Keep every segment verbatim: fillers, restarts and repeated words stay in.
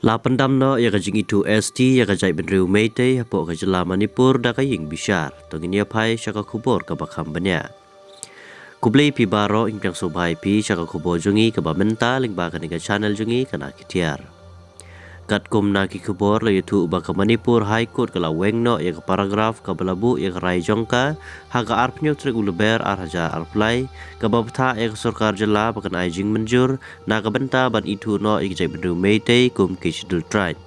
La pyndam noh ïa ka jingithuh S T ïa ka jaitbynriew Meitei hapoh ka jylla Manipur da ka ïing bishar. To ngin ïa phai sha ka khubor kaba kham bniah. Khublei phi baroh, ngin pdiang sngewbha ïa phi sha ka khubor jong ngi kaba mynta lyngba kane ka channel jong ngi ka Na Ki Tiar. Katkum na ki khubor la ïathuh ba ka Manipur High Court ka la weng noh ïa ka paragraph kaba la buh ïa ka rai jong ka ha ka arphew tarik u Lber ar hajar arphew lai, kaba bthah ïa ka sorkar jylla ba kan ai jingmynjur na ka bynta ban ithuh noh ïa ka jaitbynriew Meitei kum ki Scheduled Tribe.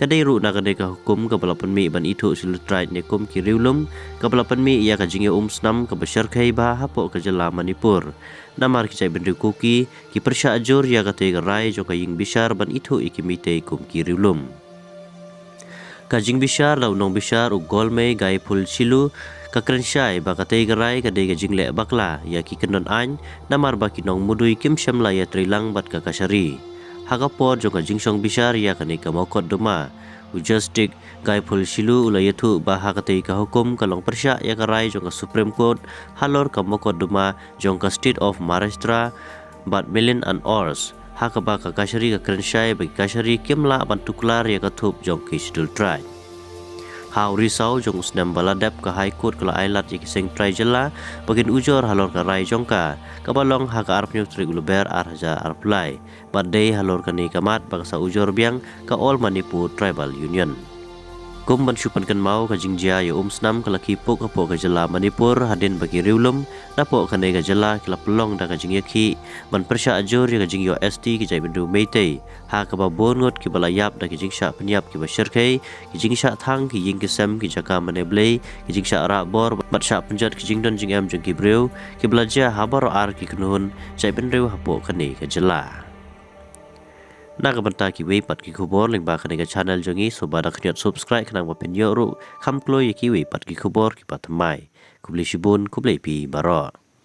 Ka dei ruh na kane ka hukum kaba la pynmih ban ithuh Scheduled Tribe ne kum ki riewlum, kaba la pynmih ïa ka jingïaumsnam kaba shyrkhei bha hapoh ka jylla Manipur. Namar ki jaitbynriew Kuki ki pyrshah jur ïa katei ka rai jong ka ïing bishar ban ithuh ïa ki Meitei kum ki riewlum. Ka jingbishar da u nongbishar u Golmei Gaiphul Shilu ka kren shai ba katei ka rai ka dei ka jingleh bakla ïa ki kyndon aiñ, namar ba ki nongmudui kim shym la ïatreilang bad ka kashari. Ha ka por jong ka jingshong bishar ïa kane ka mokotduma, u Justice Gaiphul Shilu u la ïathuh ba ha katei ka hukum ka long pyrshah ïa ka rai jong ka Supreme Court halor ka mokotduma jong ka State of Maharashtra bad Milan and Oars, ha kaba ka kashari ka kren shai ba ki kashari kim lah ban tuklar ïa ka thup jong ki Scheduled Tribe. Ha u risaw jong u snem ba la dep, ka High Court ka la ailad ïa ki seng trai jylla ba kin ujor halor ka rai jong ka, kaba long ha ka arphew tarik u Lber ar hajar arphew lai. Bad dei halor kane ka mat ba ka sa ujor biang ka All Manipur Tribal Union. Kum ban shu pynkynmaw, ka jingjia ïaumsnam ka la khie puk hapoh ka jylla Manipur hadien ba ki riewlum napoh kane ka jylla ki la pynlong da ka jingïakhih ban pyrshah jur ïa ka jingïoh S T ki jaitbynriew Meitei, ha kaba bun ngut kiba la ïap da ki jingshah pynïap kiba shyrkhei, ki jingshah thang ki ïing ki sem, ki jaka mane blei, ki jingshah rah bor bad shah pynjot ki jingdon jingem jong ki briew, kiba la jia ha baroh ar ki kynhun jaitbynriew hapoh kane ka jylla. Na ka bynta kiwei pat ki khubor lyngba kane ka channel jong ngi, sngewbha da khñiot subscribe khnang ba phin ïoh ruh kham kloi ïa kiwei pat ki khubor kiba thymmai. Khublei shibun, khublei phi baroh.